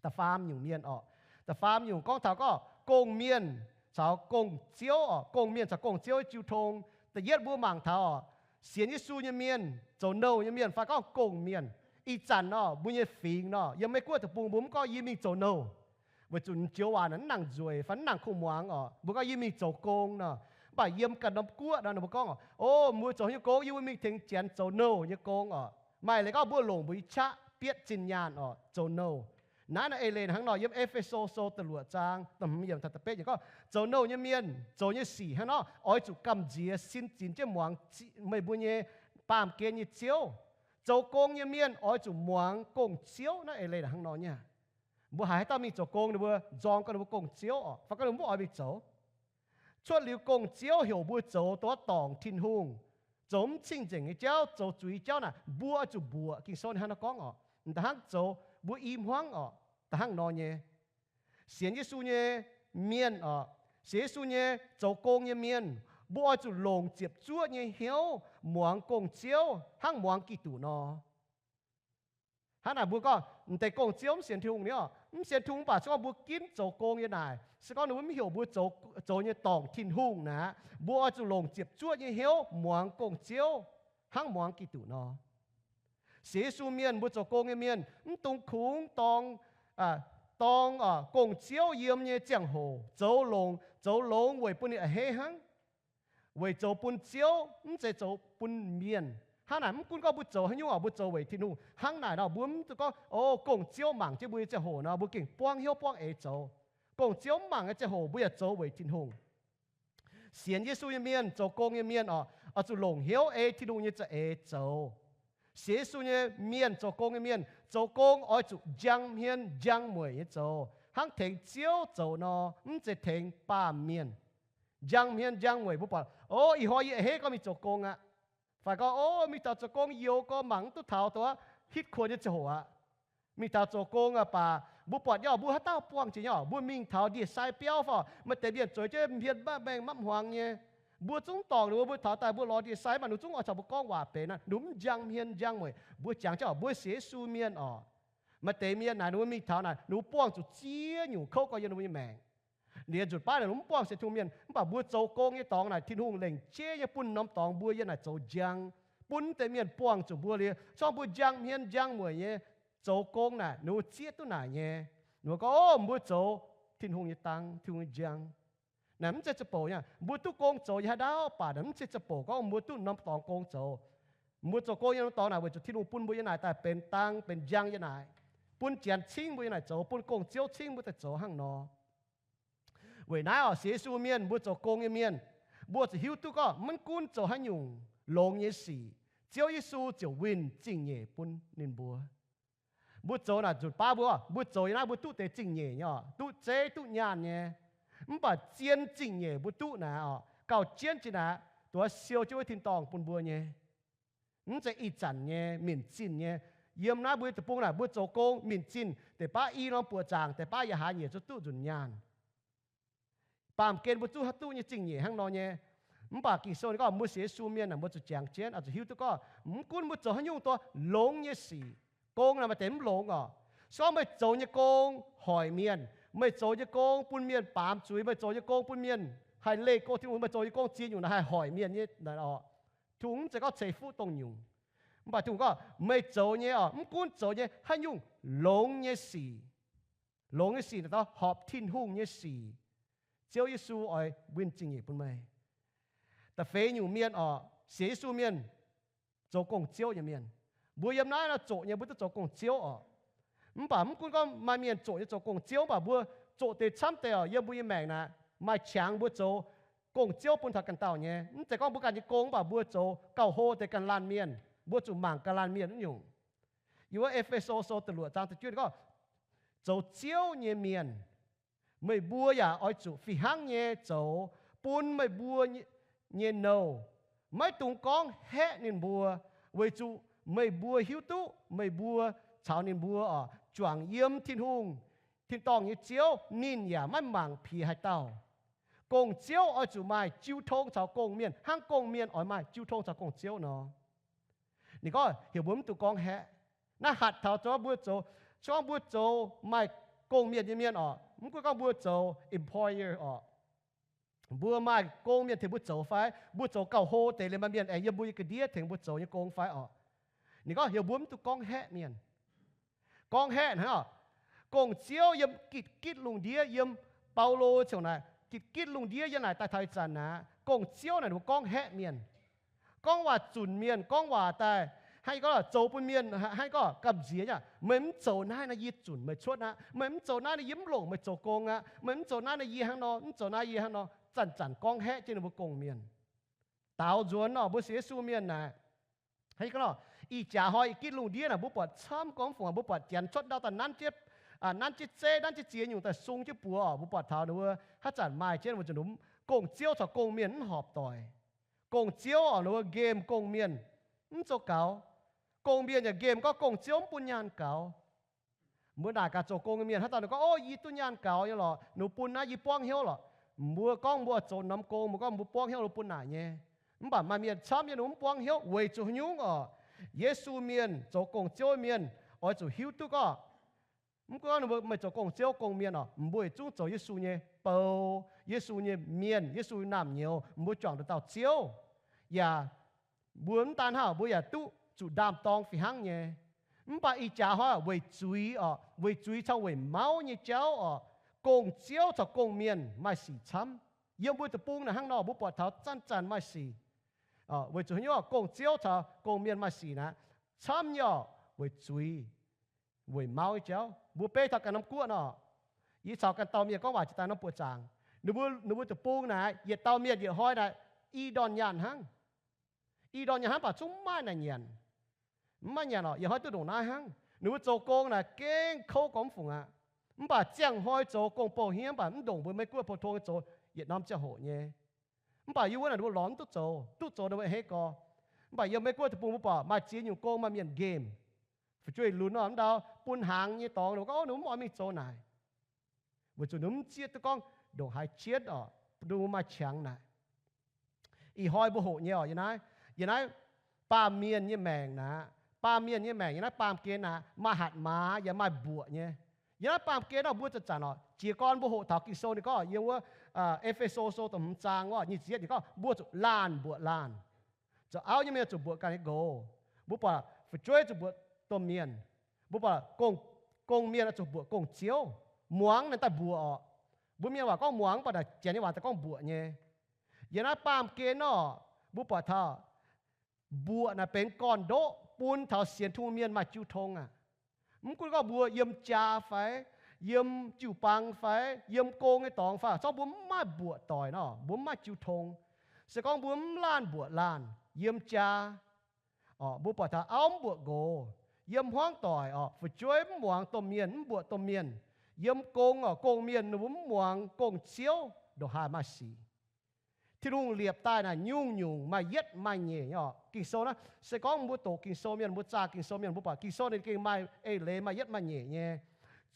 Da'faam nyungc mienh orqc, da'faam nyungc gorngv taux gorngv gong-mienh caux gong-ziouv orqc, gong-mienh caux gong-ziouv jiu tong. Da'yietv mbuo mangc taux orqc, sienx Yesu nyei mienh, zoux nouh nyei mienh fai gorngv gong-mienh. Ih zanc nor mbuo nyei fingx nor, yiem Meiv Guoqv deic-bung mbuo mv gorngv yie mingh zoux nouh, weic zuqc joux waac naaic mv nangc nzueic fai mv nangc kuh muangx orqc. Mbuo gorngv yie mingh zoux gong nor. Mv baac yiem ganh norm guoqv nor, ninh mbuo gorngv orqc, o, mbuo zoux haaix nyungc gong, yie mbuo mingh tengx Janx zoux nouh nyei gong orqc. Maaih leiz gorngv mbuo longc mbuo nyei qaqv bietv zinh nyaanh orqc, zoux nouh. Naaiv naaiv eix leiz hnangv nor yiem E^fe^so Sou da'luoqc zaang da'hmz yiemc taux da'betv yiemc gorngv, zoux nouh nyei mienh zoux nyei sic hnangv nor oix zuqc gamh nziex sin zinx jienv muangx meih mbuo nyei baamh gen nyei Ziouv. Zoux gong nyei mienh oix zuqc muangx gong-ziouv. Naaiv eix leiz hnangv nor nyei. Mbuo haiz haaix dauh mingh zoux gong, ninh mbuo nzorng gorngv ninh mbuo gong-ziouv orqc, fai gorngv ninh mbuo mv oix mingh zoux. Cuotv liuz gong-ziouv heuc mbuo zoux dongh dorngc Tin-Hungh, zoux mv cing-nzengc nyei jauv, zoux zuiz jauv naaic, mbuo oix zuqc mbuoqc. Ging-Sou ninh hnangv nor gorngv orqc, da'hnangv zoux mbuo i hmuangv orqc, da'hnangv nor nyei. Sienx Yesu nyei mienh orqc, sienx Yesu nyei zoux gong nyei mienh, mbuo oix zuqc longc ziepc zuoqv nyei hnyouv muangx gong-ziouv hnangv muangx Giduc nor. Hnangv naaic mbuo gorngv, m'deix gong-ziouv mv sienx Tin-Hungh ni orqc, mv sienx Tin-Hungh mv baac se gorngv mbuo ginv zoux gong nyei naaic, se gorngv ninh mbuo mv heuc mbuo zoux, zoux nyei dorngc Tin-Hungh naaic, mbuo oix zuqc longc ziepc zuoqv nyei hnyouv muangx gong-ziouv hnangv muangx Giduc nor. Sienx Yesu mienh, mbuo zoux gong nyei mienh mv dungx kungx dorng, dorng gong-ziouv yiem nyei ziangh hoc zoux longx, zoux longx weic bun ninh a'hneiv hnangv. Weic zoux bun Ziouv, mv zeiz zoux bun mienh. Hnangv naaic mv gunv gorngv mbuo zoux haaix nyungc orqc, mbuo zoux weic Tin-Hungh. Hnangv naaic nor mbuo mv duqv gorngv, o, gong-ziouv mangc jienv mbuo nyei ziangh hoc nor mbuo gengh buangv hnyouv buangv eix zoux. Gong-ziouv mv mangc nyei ziangh hoc mbuo yaac zoux weic Tin-Hungh. Sienx Yesu nyei mienh, zoux gong nyei mienh orqc, oix zuqc longc hnyouv ei Tin-Hungh nyei za'eix zoux. Sienx Yesu nyei mienh, zoux gong nyei mienh, zoux gong oix zuqc njang hmien njang mueic nyei zoux, hnangv tengx Ziouv zoux nor, mv zeiz tengx baamh mienh. Njang hmien njang mueic, mbuo buatc, o, ih hnoi yie a'hneiv gorngv mingh zoux gong aqv. Fai gorngv, o, mingh taux zoux gong youx gorngv mangc mv duqv taux dongh hitv kuonx nyei ziangh hoc aqv. Mingh taux zoux gong aqv baac mbuo buatc nyei orqc, mbuo haaix dauh buangh jiex nyei orqc, mbuo mingh taux ndie-sai biauv fai maaih deix mienh zueiz jienv hmien maiv maengh maiv hmuangx nyei. Mbuo zungv dorngc ninh mbuo, mbuo taux daaih mbuo lorz ndie-sai mv baac ninh zungv oix caux mbuo gorngv waac benx aqv, ninh mv njang hmien njang mueic. Mbuo jangx jienv orqc, mbuo sienx Yesu mienh orqc, maaih deix mienh naaic ninh mbuo mingh taux naaic ninh mbuo buangh zuqc ziex nyungc kouv gorx yiem ninh mbuo nyei maengc. Liuz nzunc baav naaic ninh mbuo mv buangh sienx Tin-Hungh mienh, mv baac mbuo zoux gong nyei dorngx naaic Tin-Hungh lengc jeiv nyei bun norm dorngx mbuo yiem naaic zoux njang, bun deix mienh buangh zuqc mbuo liuz, corngv mbuo njang hmien njang mueic nyei zoux gong naaic ninh mbuo zieqv duqv naaic nyei. Ninh mbuo gorngv, o, mbuo zoux Tin-Hungh nyei dang, Tin-Hungh nyei njang. Naaic mv zeiz za'bouc nyei. Mbuo duqv gong zoux yiem haaix ndaauv baac naaic mv zeiz za'bouc gorngv mbuo duqv norm dorngx gong zoux. Mbuo zoux gong yiem norm dorngx naaic weic zuqc Tin-Hungh bun mbuo yiem naaic daaih benx dang benx njang yiem naaic, bun Janx cingv mbuo yiem naaic zoux, bun gong-ziouv cingv mbuo daaih zoux hnangv nor. Weic naaiv orqc, sienx Yesu mienh, mbuo zoux gong nyei mienh, mbuo zuqc hiuv duqv gorngv maiv gunv zoux haaix nyungc longx nyei sic, Ziouv Yesu ziouc winh zingh nyeic bun ninh mbuo. Mbuo zoux naaic nzunc baav mbuo, mbuo zoux yiem naaiv mbuo duqv deix zingh nyeic nyei orqc, duqv zeiv duqv nyaanh nyei. Mv baac zien zingh nyeic mbuo duqv naaic orqc, gauh jienv jiex naaic, duqv siou jienv wuov tin-dorngh bun mbuo nyei. Mv zeiz ih zanc nyei, minc zinh nyei. Yiem naaiv mbuo deic-bung naaic mbuo zoux gong minc zinh, deix baav i norm buoqc zaangc, deix baav yaac haaix nyungc zuqc duqv nzunc nyaanh. Baamh gen mbuo zuqc haaix duqv nyei zingh nyeic hnangv nor nyei. Mv baac Ging-Sou gorngv mbuo sienx Yesu mienh naaic mbuo zuqc jangx jienv, oix zuqc hiuv duqv gorngv mv gunv mbuo zoux haaix nyungc dongh longx nyei sic, gong naaic maaih deix mv longx orqc. Se gorngv meih zoux nyei gong hoic mienh, Meih zoux nyei gong bun mienh baamz zuiz, meih zoux nyei gong bun mienh haih leih go Tin-Hungh, meih zoux nyei gong ziex nyungc naaic haih hoic mienh nyei oc. Tin-Hungh mv zeiz gorngv ceix fuqv dongh nyungc. Mv baac Tin-Hungh gorngv meih zoux nyei oc, mv gunv zoux nyei haaix nyungc longx nyei sic, longx nyei sic naaic dau horpc Tin-Hungh nyei sic, Ziouv Yesu oix winh zingh nyeic bun meih. Da'feix nyungc mienh oc, sienx Yesu mienh, zoux gong-ziouv nyei mienh. Mbuo yiem naaiv nor zoqc nyei, mbuo duqv zoux gong-ziouv oc. Mv baac mv gunv gorngv maaih mienh zoqc nyei zoux gong-ziouv, mv baac mbuo zoqc deix camv deix oc, yiem mbuo nyei maengc naaic maaih qangx mbuo zoux gong-ziouv bun taux ganh dauh nyei. Mv zeiz gorngv mbuo ganh nyei gong, mv baac mbuo zoux gauh hlo deix ganh laanh mienh, mbuo zuqc mangc ganh laanh mienh wuov nyungc. Yiem wuov E^fe^so Sou da'luoqc zaang da'juov gorngv, zoux ziouv nyei mienh, meih mbuo yaac oix zuqc fih hnangv nyei zoux, bun meih mbuo nyei nouh maiv dungx gorngv haeqv ninh mbuo, weic zuqc meih mbuo hiuv duqv meih mbuo caux ninh mbuo oc juangc yiem Tin-Hungh, tin-dorngh nyei Ziouv, ninh yaac maiv mangc piex haaix dauh. Gong-ziouv oix zuqc maaih jiu tong caux gong-mienh, hnangv gong-mienh oix maaih jiu tong caux gong-ziouv nor. Ninh gorngv heuc mbuo mv dungx gorngv haeqv. Naaiv hatc taux zoux mbuo zoux, se gorngv mbuo zoux maaih gong-mienh nyei mienh oc, mv gunv gorngv mbuo zoux employer oc, mbuo maaih gong-mienh tengx mbuo zoux fai, mbuo zoux gauh hlo deix liemh maaih mienh aengx yiem mbuo nyei ga'ndiev tengx mbuo zoux nyei gong fai oc. Ninh gorngv heuc mbuo mv dungx gorngv haeqv mienh. Gorngv haeqv hnangv oc, gong-ziouv yiem gitv-gitv lungh ndiev, yiem Baulo ziouc naaic, gitv-gitv lungh ndiev yiem naaic daaih taux ih zanc aqv, gong-ziouv naaic ninh mbuo gorngv haeqv mienh, gorngv waac zunc mienh, gorngv waac daaih hnangv gorngv zoux bun mienh hnangv gorngv gamh nziex aqv. Meih mv zoux naaiv nor, yie zunc meih cuotv aqv. Meih mv zoux naaiv nor, yie mv longc meih zoux gong aqv. Meih mv zoux naaiv nor, yie hnangv nor, mv zoux naaiv, yie hnangv nor. Zanc-zanc gorngv haeqv jienv ninh mbuo gong-mienh. Daaux nzuonx oc, mbuo sienx Yesu mienh naaic, hnangv gorngv nor, ih jaax hnoi ih gitv lungh ndiev naaic mbuo buatc camv gormx fungc, mbuo buatc janx cuotv ndau daaih nanv jienv, nanv jienv zeiv, nanv jienv ziex nyungc daaih sung jienv buoz oc. Mbuo buatc taux ninh mbuo haaix zanc maaih jienv mbuo zuqc nunc gong-ziouv caux gong-mienh mv horpc doic. Gong-ziouv oc, ninh mbuo nqemh gong-mienh mv zoux gaux. Gong-mienh yaac nqemh gorngv gong-ziouv mv bun nyaanh gaux. Mbuo naaic gaax zoux gong nyei mienh, haaix dauh ninh gorngv, ov, yie duqv nyaanh gaux nyei lorqc, ninh mbuo bun naaiv yie buangv hnyouv lorqc. Mbuo gorngv mbuo zoux norm gong, mbuo gorngv mbuo buangv hnyouv, ninh mbuo bun naaic nyei. Mv baac maaih mienh camv nyei ninh mbuo mv buangv hnyouv weic zuqc haaix nyungc oc? Yesu mienh, zoux gong-ziouv mienh, oix zuqc hiuv duqv gorngv, mv gunv ninh mbuo meih zoux gong-ziouv gong-mienh oc, mbuo yietc zungv zoux Yesu nyei bou, Yesu nyei mienh, Yesu naamh nyouz, mbuo juangc nduqc dauh Ziouv. Yaac mbuo mv daan hnangv, mbuo yaac duqv zuqc ndaam-dorng fih hnangv nyei. Mv baac ih jaax hnoi weic zuiz oc, weic zuiz caux weic mauv nyei jauv oc, gong-ziouv caux gong-mienh maaih sic camv. Yiem mbuo deic-bung naaic hnangv nor, mbuo buatc taux zanc-zanc maaih sic. Weic zuqc haaix nyungc gong-ziouv caux gong-mienh maaih sic naaic camv nyei oc? Weic zuiz, weic mauv nyei jauv. Mbuo beiv taux ganh norm guoqv nor, yie caux ganh dauh mienh gorngv waac jiex daaih norm buoqc zaangc, ninh mbuo, ninh mbuo deic-bung naaic yietc dauh mienh yietc hnoi naaic i ndorn nyaanh hnangv. I ndorn nyaanh hnangv, mv baac zungv mv maaih naaic nyanc. Mv maaih nyanc oc, yietc hnoi duqv ndongc naaiv hnangv. Ninh mbuo zoux gong naaic gengh kouv gormx fungc aqv. Mv baac ziangh hnoi zoux gong-bou hniev, mv baac mv ndongc mbuo Meiv-Guoqv pou-tong zoux yietc norm ziangh hoc nyei. Mv baac yie wuov naaic ninh mbuo lorz mv duqv zoux, duqv zoux ninh mbuo a'hneiv gorx. Mv baac yiem Meiv-Guoqv deic-bung mbuo buatc maaih ziex nyungc gong maaih mienh nqemh, fu'jueiv lunx nor, mv ndau bun hnaangx nyei dorngx ninh mbuo gorngv, ov, ninh mbuo mv oix mingh zoux naaic. Weic zuqc ninh mv zieqv duqv gorngv ndongc haaix jienv oc, ninh mbuo maaih qangx naaic. Ih hnoi mbuo hoqc nyei oc, yie naaiv, yie naaiv baamh mienh nyei maengc naaic, baamh mienh nyei maengc yie naaiv baamh gen naaic maaih hatc maaz yaac maaih mbuoqc nyei. Yie naaiv baamh gen nor mbuo zanc-zanc oc, jiez gorn mbuo hoqc taux Ging-Sou ninh gorngv yiem wuov E^fe^so Sou da'hmz zaang wuov nyic ziepc yietv ninh gorngv mbuo zuqc laanh mbuoqc laanh. Zoux auv nyei mienh zuqc mbuoqc ganh nyei nqox. Mbuo buatc fu'jueiv zuqc mbuoqc domh mienh. Mbuo buatc gong, gong-mienh oix zuqc mbuoqc gong-ziouv. Muangx naaic daaih mbuoqc oc. Mbuo mienh waac gorngv muangx, mv baac naaic Janx nyei waac daaih gorngv mbuoqc nyei. Yiem naaiv baamh gen nor, mbuo buatc taux mbuoqc naaic benx gorn-ndoqv bun taux sienx Tin-Hungh mienh maaih jiu tong aqv. Mv gunv gorngv mbuo yiem jaa fai, yiem jiu-baang fai, yiem gong nyei dorngx fai, zorngv mbuo mv maaih mbuoqc doic nor, mbuo mv maaih jiu tong. Se gorngv mbuo mv laanh mbuoqc laanh yiem jaa, mbuo buatc taux auv mv mbuoqc nqox, yiem hmuangv doic oc, fu'jueiv mv muangx domh mienh, mv mbuoqc domh mienh, yiem gong oc, gong-mienh ninh mbuo mv muangx gong-ziouv, ndongc haaix maaih sic. Tin-Hungh liepc daaih naaic nyungc-nyungc maaih yietv maaih nyeic nyei oc. Ging-Sou naaiv se gorngv mbuo doqc Ging-Sou mienh, mbuo zaah Ging-Sou mienh, mbuo buatc Ging-Sou ninh gengh maaih eix leiz maaih yietv maaih nyeic nyei.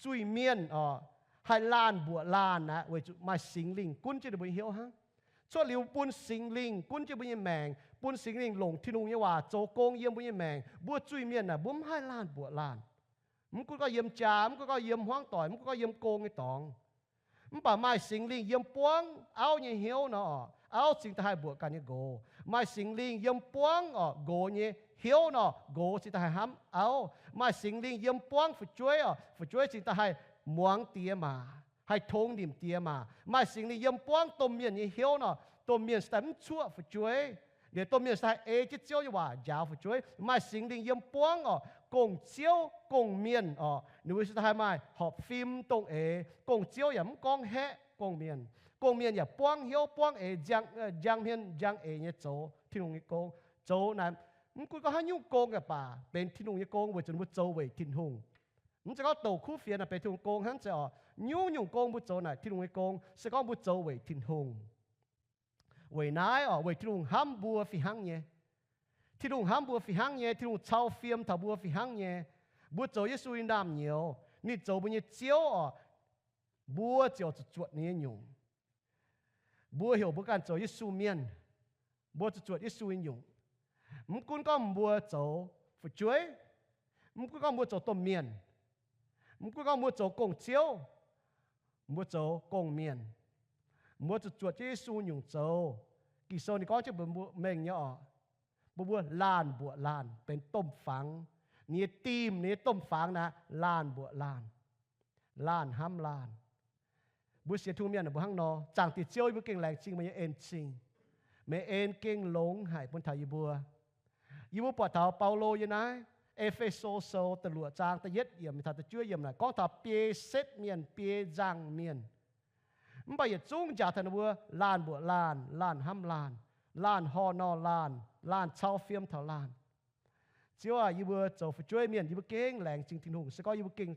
Zuiz-mienh oc, haih laanh mbuoqc laanh aqv, weic zuqc maaih Singx Lingh gunv jienv ninh mbuo nyei hnyouv hnangv. Cuotv liuz bun Singx Lingh gunv jienv mbuo nyei maengc, bun Singx Lingh longc Tin-Hungh nyei waac zoux gong yiem mbuo nyei maengc, mbuo zuiz-mienh naaic mbuo mv haih laanh mbuoqc laanh. Mv gunv gorngv yiem jaa, mv gunv gorngv yiem hmuangv doic, mv gunv gorngv yiem gong nyei dorngx, Mv baac maaih Singx Lingh yiem buangv auv nyei hnyouv nor, auv cingx daaih haih mbuoqc ganh nyei nqox. Maaih Singx Lingh yiem buangv orqc nqox nyei hnyouv nor, nqox cingx daaih haih hnamv auv. Maaih Singx Lingh yiem buangv fu'jueiv orqc, fu'jueiv cingx daaih haih muangx diex maac, haih tongx nimc diex maac. Maaih Singx Lingh yiem buangv domh mienh nyei hnyouv nor, domh mienh cingx daaih mv cuoqv fu'jueiv. Liuz domh mienh cingx daaih ei jienv Ziouv nyei waac njaaux fu'jueiv. Maaih Singx Lingh yiem buangv orqc, gong-ziouv gong-mienh orqc, ninh mbuo cingx daaih haih maaih horpc fim dongh eix. Gong-ziouv yaac mv gorngv haeqv gong-mienh. Gong-mienh yaac buangv hnyouv buangv eix, njang hmien njang eix nyei zoux Tin-Hungh nyei gong. Zoux naaic, mv gunv gorngv haaix nyungc gong yaac baac benx Tin-Hungh nyei gong, weic zuqc ninh mbuo zoux weic Tin-Hungh. Mv zeiz gorngv douc kuv fienx naaic benx Tin-Hungh gong hnangv, zeiz orqc, nyungc-nyungc gong mbuo zoux naaic Tin-Hungh nyei gong, se gorngv mbuo zoux weic Tin-Hungh. Weic naaiv orqc, weic Tin-Hungh hnamv mbuo fih hnangv nyei. Tin-Hungh hnamv mbuo fih hnangv nyei. Tin-Hungh cau fiem taux mbuo fih hnangv nyei. Mbuo zoux Yesu nyei naamh nyouz, ninh zoux mbuo nyei Ziouv orqc, mbuo ziouc zuqc zuotc ninh nyei nyungc. Mbuo heuc mbuo ganh zoux Yesu mienh, mbuo zuqc zuotc Yesu nyei nyungc. Mv gunv gorngv mbuo zoux fu'jueiv, mv gunv gorngv mbuo zoux domh mienh, mv gunv gorngv mbuo zoux gong-ziouv, mbuo zoux gong-mienh, mbuo zuqc zuotc jienv Yesu nyungc zoux. Ging-Sou ninh gorngv jienv mbuox mbuo mengh nyei orqc, mbuo mbuo laanh mbuoqc laanh benx domh fangx. Ninh nyei dimh, ninh nyei domh fangx naaic laanh mbuoqc laanh, laanh hnamv laanh. Mbuo sienx Tin-Hungh mienh mbuo hnangv nor, Zaangc Diex Ziouv, yie mbuo gengh laengz zingh meih nyei en-zingh. Meih en gengh longx haic bun taux yie mbuo. Yie mbuo buatc taux Baulo yiem naaiv E^fe^so Sou da'luoqc zaang da'yietv yiemc taux da'juov yiemc naaic gorngv taux biei setv mienh, biei nzangc mienh. Mv baac yietc zungv njaaux taux ninh mbuo laanh mbuoqc laanh, laanh hnamv laanh, laanh horh nor laanh, laanh cau fiem taux laanh. Ziouv aac, yie mbuo zoux fu'jueiv mienh, yie mbuo gengh laengz zingh Tin-Hungh. Se gorngv yie mbuo gengh,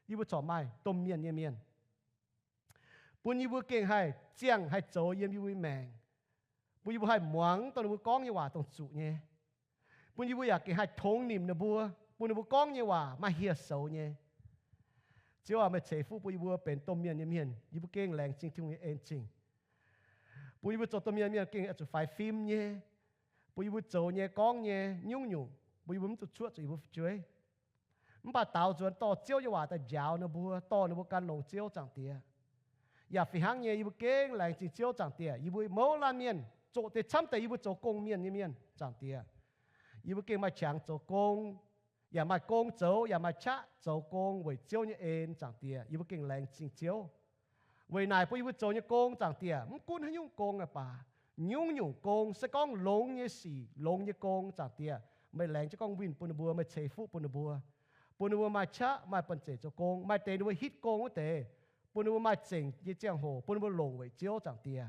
yie mbuo corc maaih domh mienh nyei mienh, bun yie mbuo gengh haih ziangh haih zoux yiem yie mbuo nyei maengc, bun yie mbuo haih muangx dongh ninh mbuo gorngv nyei waac dongh zuqc nyei, bun yie mbuo yaac gengh haih tongx nimc ninh mbuo, bun ninh mbuo gorngv nyei waac maaih hieh soux nyei. Ziouv aac, meih ceix fuqv bun yie mbuo benx domh mienh nyei mienh, yie mbuo gengh laengz zingh Tin-Hungh nyei en-zingh, bun yie mbuo zoux domh mienh mienh gengh zuqc faix fim nyei, bun yie mbuo zoux nyei gorngv nyei nyungc-nyungc bun yie mbuo mv zuqc cuoqv zuqc yie mbuo fu'jueiv. Mv baac daaux nzuonx dorh Ziouv nyei waac daaih njaaux ninh mbuo, dorh ninh mbuo gan longx Ziouv Zaangc Diex, yaac fih hnangv nyei, yie mbuo gengh laengz zingh Ziouv Zaangc Diex. Yie mbuo mouz laanh mienh zoqc deix camv deix yie mbuo zoux gong-mienh nyei mienh, Zaangc Diex. Yie mbuo gengh maaih qangx zoux gong, yaac maaih gong zoux, yaac maaih qaqv zoux gong weic Ziouv nyei en, Zaangc Diex. Yie mbuo gengh laengz zingh Ziouv. Weic naaic bun yie mbuo zoux nyei gong, Zaangc Diex, mv gunv haaix nyungc gong aqv baac, nyungc-nyungc gong, se gorngv longx nyei sic, longx nyei gong, Zaangc Diex, meih laengz jienv gorngv winh bun ninh mbuo, meih ceix fuqv bun ninh mbuo, bun ninh mbuo maaih qaqv maaih banh zeic zoux gong. Maaih deix ninh mbuo hitv gong wuov deix, bun ninh mbuo maaih zengc nyei ziangh hoc bun ninh mbuo longc weic Ziouv, Zaangc Diex.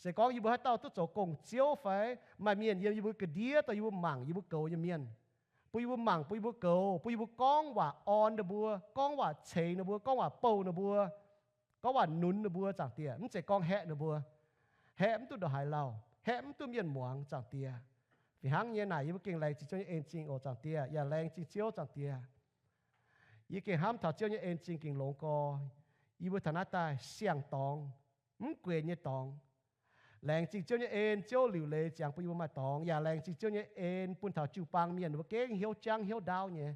Se gorngv yie mbuo haaix dauh duqv zoux gong-ziouv fai maaih mienh yiem yie mbuo ga'ndiev dongh yie mbuo mangc yie mbuo goux nyei mienh, bun yie mbuo mangc, bun yie mbuo goux, bun yie mbuo gorngv waac orn ninh mbuo, gorngv waac ceix ninh mbuo, gorngv waac bouh ninh mbuo, gorngv waac nunz ninh mbuo, Zaangc Diex, mv zeiz gorngv haeqv ninh mbuo. Haeqv mv duqv ndongc haaix lauh, haeqv mv duqv mienh muangx, Zaangc Diex. Fih hnangv nyei naaic yie mbuo gengh laengz zingh Ziouv nyei en-zingh oc, Zaangc Diex, yaac laengz zingh Ziouv, Zaangc Diex. Yie gengh hnamv taux Ziouv nyei en-zingh gengh longx gorx. Yie mbuo taux naaiv daaih siang-dorngx, mv guenx nyei dorngx. Laengz zingh Ziouv nyei en, Ziouv liuc leiz ziangx bun yie mbuo maaih dorngx, yaac laengz zingh Ziouv nyei en bun taux jiu-baang mienh ninh mbuo gengh hnyouv jangv hnyouv ndaauv nyei.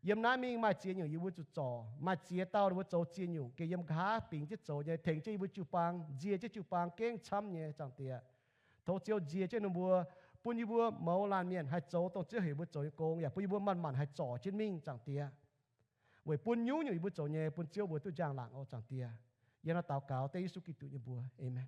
Yiem naaiv mingh maaih ziex nyungc yie mbuo zuqc zorc, maaih ziex dauh ninh mbuo zoux ziex nyungc gengh yiem nqa'haav bingx jienv zoux nyei, tengx jienv yie mbuo jiu-baang, nzie jienv jiu-baang gengh camv nyei, Zaangc Diex. Tov Ziouv nzie jienv ninh mbuo, bun yie mbuo mouz laanh mienh haih zoux dongh Ziouv heuc mbuo zoux nyei gong, yaac bun yie mbuo manc-manc haih zorc jienv mingh, Zaangc Diex, weic bun nyungc-nyungc yie mbuo zoux nyei bun Ziouv mbuox duqv njang-laangc oc, Zaangc Diex. Yie hnangv naaiv daux gaux dengv Yesu Giduc nyei mbuox. Aamen.